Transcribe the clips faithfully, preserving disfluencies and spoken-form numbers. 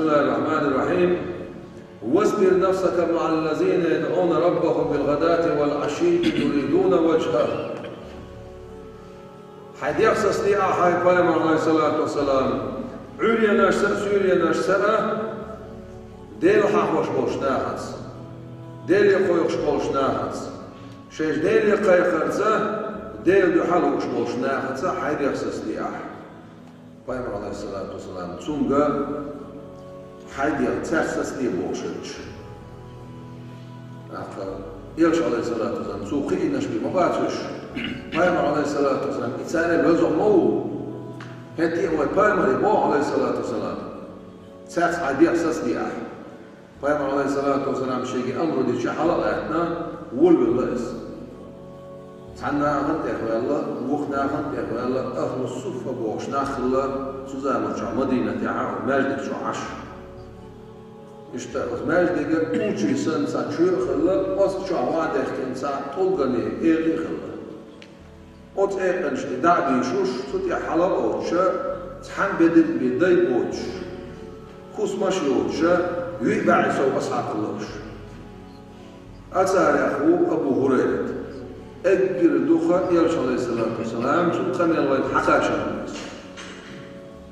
بسم الله الرحمن الرحيم. واصبر نفسك مع الذين يدعون ربهم بالغداة والعشي يريدون وجهه. Хьай дегӀ сацаде ахь, хьай пайхамар, Ӏалайхиссалату вассалам, Ӏуьйренашца а, суьйренашца а, Дела хьахош болчу нахаца, Деле кхойкхуш болчу нахаца, шайша Деле кхайкхарца, Делан дуьхьа лууш болчу нахаца хьай дегӀ сацаде ахь. Пайхамар, Ӏалайхиссалату вассалам, цуьнга хьай дегӀ цаьрца сацаде бохуш хилча. ТӀаккха Элча, Ӏалайхиссалату вассалам, цо кхиийнаш бен ма бац уьш. Пайхамар, Ӏалайхиссалату вассалам, и царел веза ма ву. ХӀетте а вай пайхамаре боху, Ӏалайхиссалату вассалам, цаьрца хьай дегӀ сацаде ахь. Пайхамар, Ӏалайхиссалату вассалам, шега амру дича хьала а гӀаьттина, волавелла иза. Цхьана нахана тӀехваьлла, вукху нахана тӀехваьлла, ахлу суффа бохуш нах хилла цу заманчохь Мадинатехь а, маьждиг чохь Ӏаш. Иштта оцу маьждиган кучий санна цхьа чоь а хилла, оцу чохь ван дехкина цхьа тӀулгане экъа а хилла. Оцу экъанаш тӀе дӀа а буьйшуш, цу тӀе хьала а оцуша, цхьана бедарг бен дай боцуш, кусамаш а йоцуша, виъ бӀе сов асхьаб хилла уьш. Царех ву Абу ХӀурайрат. Эггара дукха Элча, Ӏалайхиссалату вассалам, цуьнан къамел вайна хьакхачийна ву иза.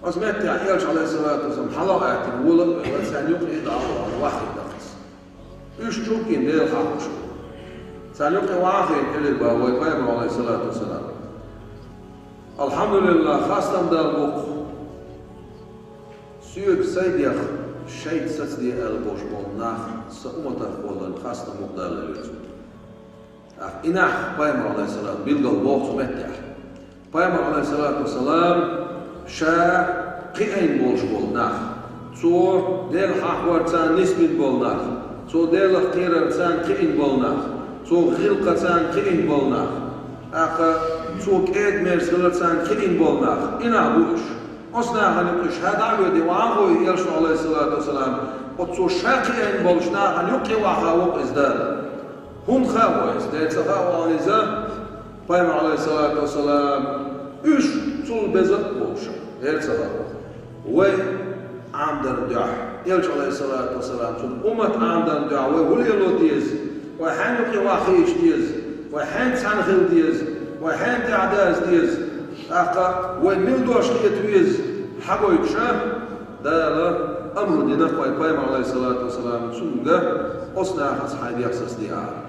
Оцу меттехь Элча, Ӏалайхиссалату вассалам, хьала а гӀаьттина, вола а велла, царна юкъе а дӀа а вахана, вахийна дара иза. Уьш чӀуг а йина Дела хьахош бу. Царна юкъе вахийна элира боху вай пайхамар, Ӏалайхиссалату вассалам: «Алхьамдулиллах, хастам Далла бу-кх. Соьга сайн дегӀ шайца сацаде аьлла болуш болу нах сан умматах волчунна хастам бу-кх Далла», — элира цо. ТӀаккха и нах пайхамар, Ӏалайхиссалату, билгал боху цу меттехь. Пайхамар, Ӏалайхиссалату вассалам, ша кхиийна болуш болу нах, цо Дела хьахорца нисбина болу нах, цо Делах кхерарца кхиийна болу нах, цо гӀиллакхца кхиийна болу нах, тӀаккха цо кӀеда-мерза хиларца кхиийна болу нах, и нах бу уьш. Оцу нахана юкъе ша дӀа а воьдий, ван а гӀой, Элчано, Ӏалайхиссалату вассалам, оцу цо ша кхиийна болчу нахана юккъе а ваха ву-кх иза Дала. ХӀунда хаьа вайна иза? Дера ца хаьа вайна иза, пайхамар, Ӏалайхиссалату вассалам, уьш цул беза а болуш, дера ца хаьа вайна. Вай Ӏамадарна дуьхьа, Элча, Ӏалайхиссалату вассалам, цуьнан уммат Ӏамадарна дуьхьа вай хӀун лело деза, вай хьенан юкъе вахийта деза, вай хьенан цхьаьна хила деза, вай хьенан тӀаьхьа даза деза, тӀаккха вай мила дош хета веза хьагойтуш, Дала амру дина вай пайхамар, Ӏалайхиссалату вассалам, цуьнга оцу нахаца хьайн дегӀ сацаде ахьа.